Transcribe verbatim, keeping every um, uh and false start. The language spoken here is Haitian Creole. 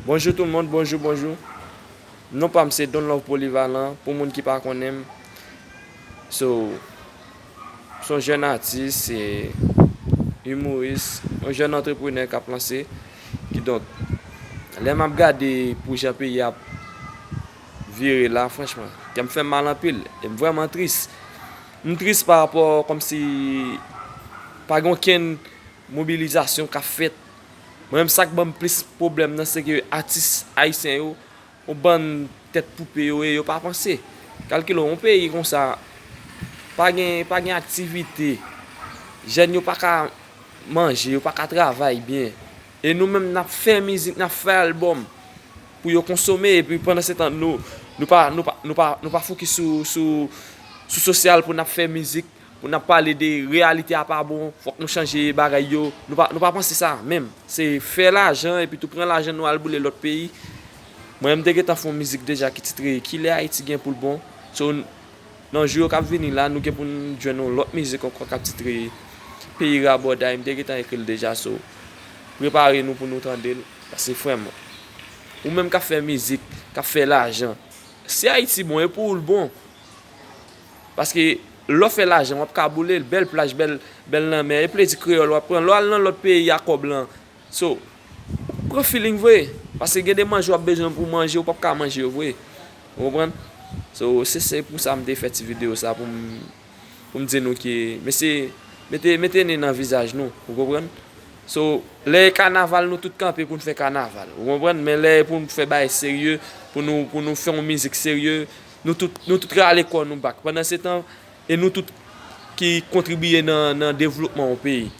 Bonjou tout moun, bonjou, bonjou. Non pa m se Don Love Polyvalent, pou moun ki pa konnen m. So, se yon jèn atis, se imouris, yon jèn antreprenè k ap lanse. Kidonk, lè m ap gade pou jan peyi ap vire la, franchman, kè m fè m mal anpil. E m vrèman tris. M tris pa rapò kòmsi pa gen okenn mobilizasyon k ap fèt. Mwen menm, sa k ban m plis pwoblèm nan, se ke atis ayisyen yo, yon bann tèt poupe yo ye, yo pa panse. Kalkile w, yon peyi konsa, pa gen, pa gen aktivite. Jèn yo pa ka manje, yo pa ka travay byen. E nou menm, n ap fè mizik, n ap fè albòm pou yo konsome, epi pandan se tan, nou, nou pa, nou pa, nou pa, nou pa fokis sou, sou, sou sosyal pou n ap fè mizik, pou n ap pale de reyalite a pa bon, fòk nou chanje bagay yo. Nou pa, nou pa panse sa menm. Se fè lajan, epi tou pran lajan nou al boule lòt peyi. Mwen, m te gentan fè yon mizik deja ki titre Kilè Ayiti gen pou l bon. So, nan jou yo k ap vini la, nou gen pou n jwenn yon lòt mizik ankò k ap titre Peyi Rabòday. M te gentan ekri l deja, so, prepare nou pou nou tande l. Paske frè m, ou menm k ap fè mizik, k ap fè lajan, si Ayiti bon, e pou ou l bon. Paske lè w fè lajan, w ap ka boule l, bèl plaj, bèl, bèl lanmè, e plezi kreyòl w ap pran. Lè w al nan lòt peyi a kòb lan, so, pran feeling vre. Paske gen de manje w ap bezwen pou manje, ou p ap ka manje yo vre. Ou konprann? So, se, se pou sa m te fè ti videyo sa, pou m, pou m di nou ke, mesye, mete, mete nen nan vizaj nou, ou konprann? So, lè e kanaval, nou tout kanpe pou n fè kanaval, ou konprann? Men lè e pou n fè bagay serye, pou nou, pou nou fè yon mizik serye, nou tout, nou tout rale kò nou back. Pandan se tan, e nou tout ki kontribiye nan, nan devlopman yon peyi.